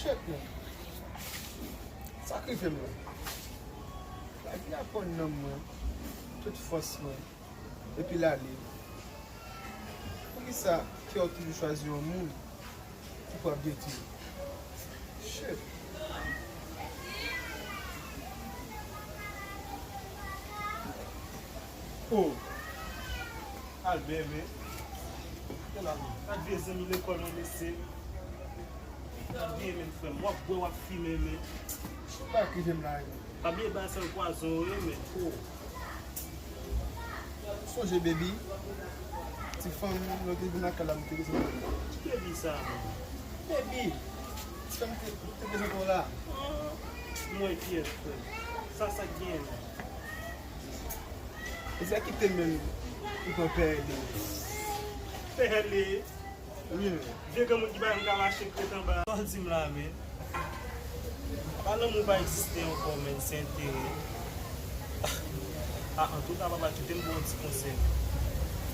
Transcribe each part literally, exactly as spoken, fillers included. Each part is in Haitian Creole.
Kèt non. Sa k rive m la? Lavi a pran nan mwen tout fòs mwen. Epi l ale. Poukisa kè w toujou chwazi yon moun ki pou ap detwi? Shit. Oh. Albè, men. Gad vye zanmi lekòl mwen, mesye. Gad vye, men, frè m. W ap bwè, w ap fimen, men. Sa k rive m la, men. Pa bliye bay sèl pwazon yo ye, men. Oh. Sonje Baby, ti fanm nan te vin lakay la, m te prezante w. Ki Baby sa, menm? Baby, ti fanm te, te prezante w la. Ah, mwen pyès, frè. Sa, sa k genyen, menm? E sa kite menm, li pran pèle. Pèle? Wi, men. Vye granmoun ki pa janm ka mache k ret anba. Sa w di m la, men? Pa lanmou pa egziste ankò, men se enterè. Ah, antouka, papa, kite m ba w yon ti konsèy.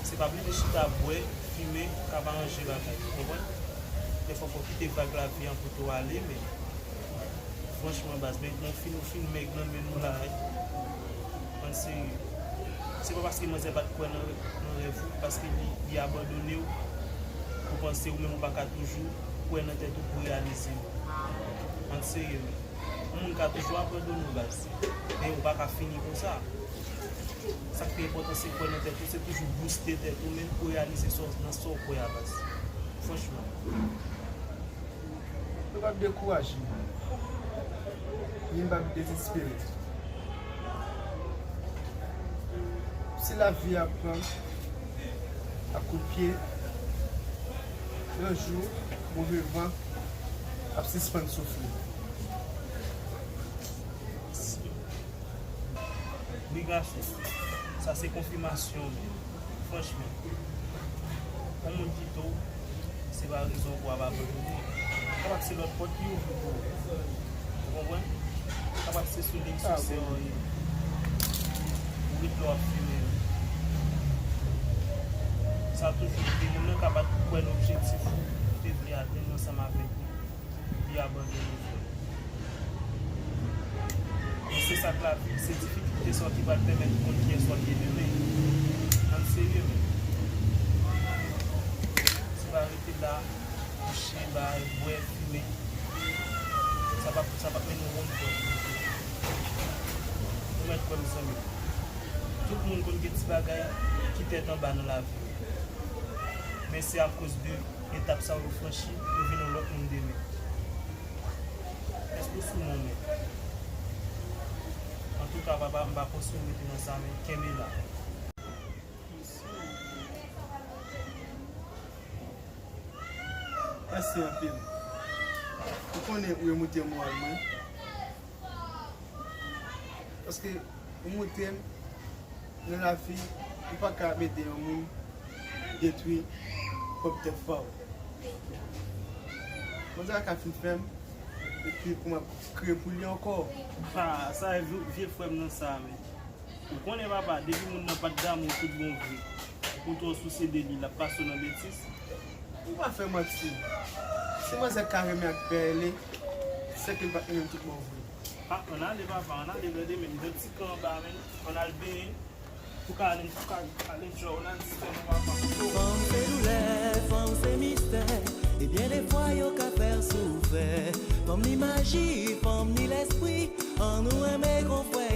Se pa bliye chita bwè, fimen, k ap aranje bagay, ou konprann? Dèfwa fò w kite vag lavi an pote w ale, men franchman, baz, men bon, fin, ou fin mèg nan men nou la, wi. Ann serye. Se pa paske manzè pa t kwè nan, nan rèv ou, paske li, li abandone w, ou panse ou menm ou pa ka toujou kwè nan tèt ou pou reyalize w. Ann serye, men. Yon moun ka toujou abandone w, baz. Men ou pa ka fini konsa. Sa k pi enpòtan, se kwè nan tèt ou, se toujou booste tèt ou, men pou reyalize sa w, nan sa w kwè a, baz. Franchman. Nou p ap dekouraje, ni n p ap dezespere. Si lavi a pran ak kout pye, yon jou, move van ap sispann soufle. Wi, gason. Sa se konfimasyon, men. Franchman. Yon moun kite w, se pa rezon pou w ap abandone. Kapab se lòt pòt li ouvri pou ou. Ou konprann? Kapab se sou liy siksè w ye. Ou ret la w ap fimen. Sa toujou ede moun nan ka pa t kwè nan objektif ou te vle atenn ansanm avèk ou. Li abandone, frè. Men se sa k lavi, se difikilte sa w ki pral pèmèt ou konn kiyès w ap ye demen. Ann serye, men. Se pa rete la, kouche, bay, bwè, fimen. Sa p ap, sa p ap mennen w yon bò. Ou mèt kwè m, zanmi. Tout moun konn gen ti bagay ki tèt anba nan lavi yo. Men se akoz de etap sa yo franchi, yo vin yon lòt moun demen. Èske w sou non, men? Antouka, papa, m pa panse w rete nan sa, men kenbe la. Mèsi anpil. Ou konnen ou remonte moral mwen. Paske ou montre m nan lavi, ou pa ka ap ede yon moun detwi pwòp tèt pa w. Manzè a ka fin fè m, epi pou m ap kriye pou li ankò. Ha, sa e vye, vye frè m nan sa, men. Ou konnen, papa, depi moun nan pa t damou tout bon vre, ou twò souse de li, l ap pase w nan betiz. Ou pa fè manti. Si manzè ka renmen ak pèle, se ke l pa t renmen m tout bon vre. Ah, ann ale, papa, ann ale, gade, men, gen ti kan anba, men, ann al benyen, pou ka ale, pou ka ale, djò, ann al distè nou, papa. Fanm se doulè, fanm se mistè, e byen de fwa yo ka fè w soufè. Fanm ni maji, fanm ni lèspri, ann nou renmen konfrè